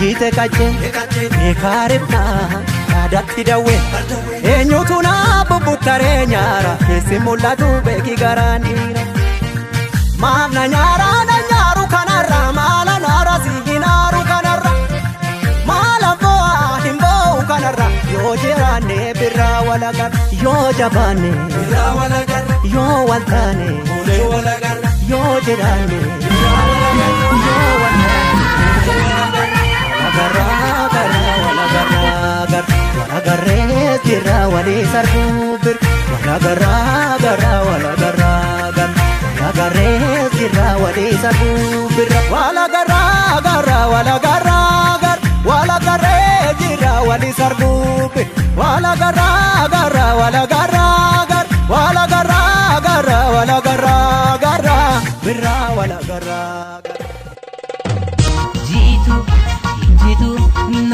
Biyyi qaccee beekaarifnaa yaadatti dawwee eenyutu naa bubbuttaree nyaara keessi mul'atu beeki garaan dhiira. Maaf na nyaara na nyaaru kanarra maala naara si hinaaru kanarra maala bo'aa hin bo'u kanarra yoo jiraanne birraa walagarra yoo jabaanne Birraa walagarra. yoo waltaane Fuulee walagarra. yoo jiraanne Birraa walagarra. yoo waltaane walagarraa garaa walagarraa gar walagarree jirra walii sarbuu bir walagarraa garaa walagarraa gar walagarree jirra walii sarbuu bir walagarraa garaa walagarraa gar walagarree jirra walii sarbuu bir walagarraa garaa walagarraa gar walagarraa garaa walagarraa garaa birraa walagarraa gar. Jiitu jiitu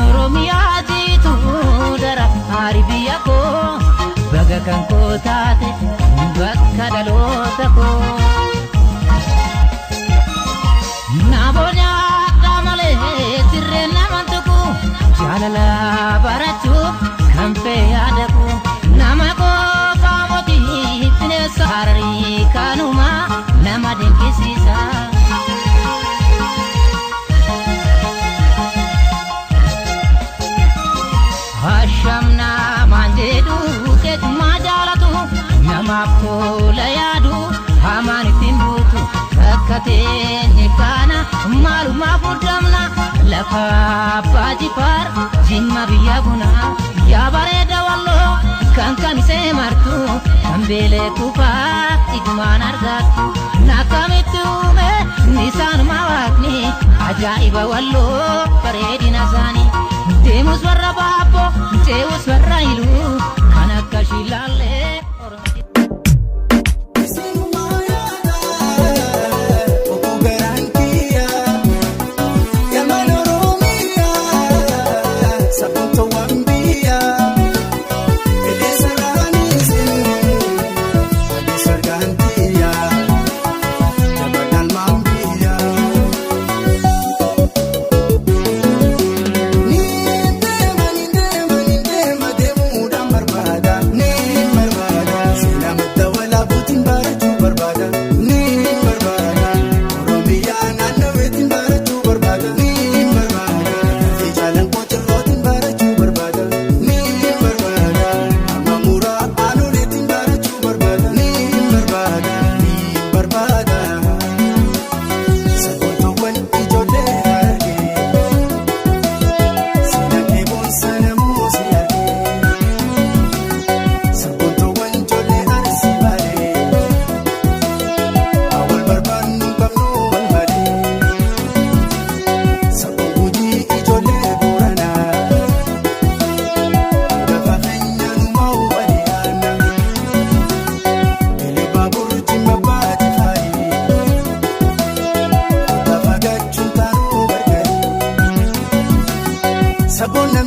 Oromiyaa jiitu dara haari biyya koo baga kan koo taate bakka dhaloota koo. Namoonni akka malee sirreen nama tuqu jaalala barachuuf kan fee yaadaku nama qofaa mootii bineensa hararii kanuma nama dinqisiisa. Hashamna maan jedhu keetumaa jaalatu namaaf tola yaadu hamaan ittiin buutu bakka teenye kana maalumaaf muddamna lafa abbaa jifaar jimma biyya bunaa yaa bareeda walloo kan kamisee martu kan beelee kufaa igumaan argattu nakkamitti uume nisaanuma waaqni ajaa'iba walloo bareedina isaanii deemus warra baabboo ce'us warra iluu kan akka shilaallee Oromoo. Sabona.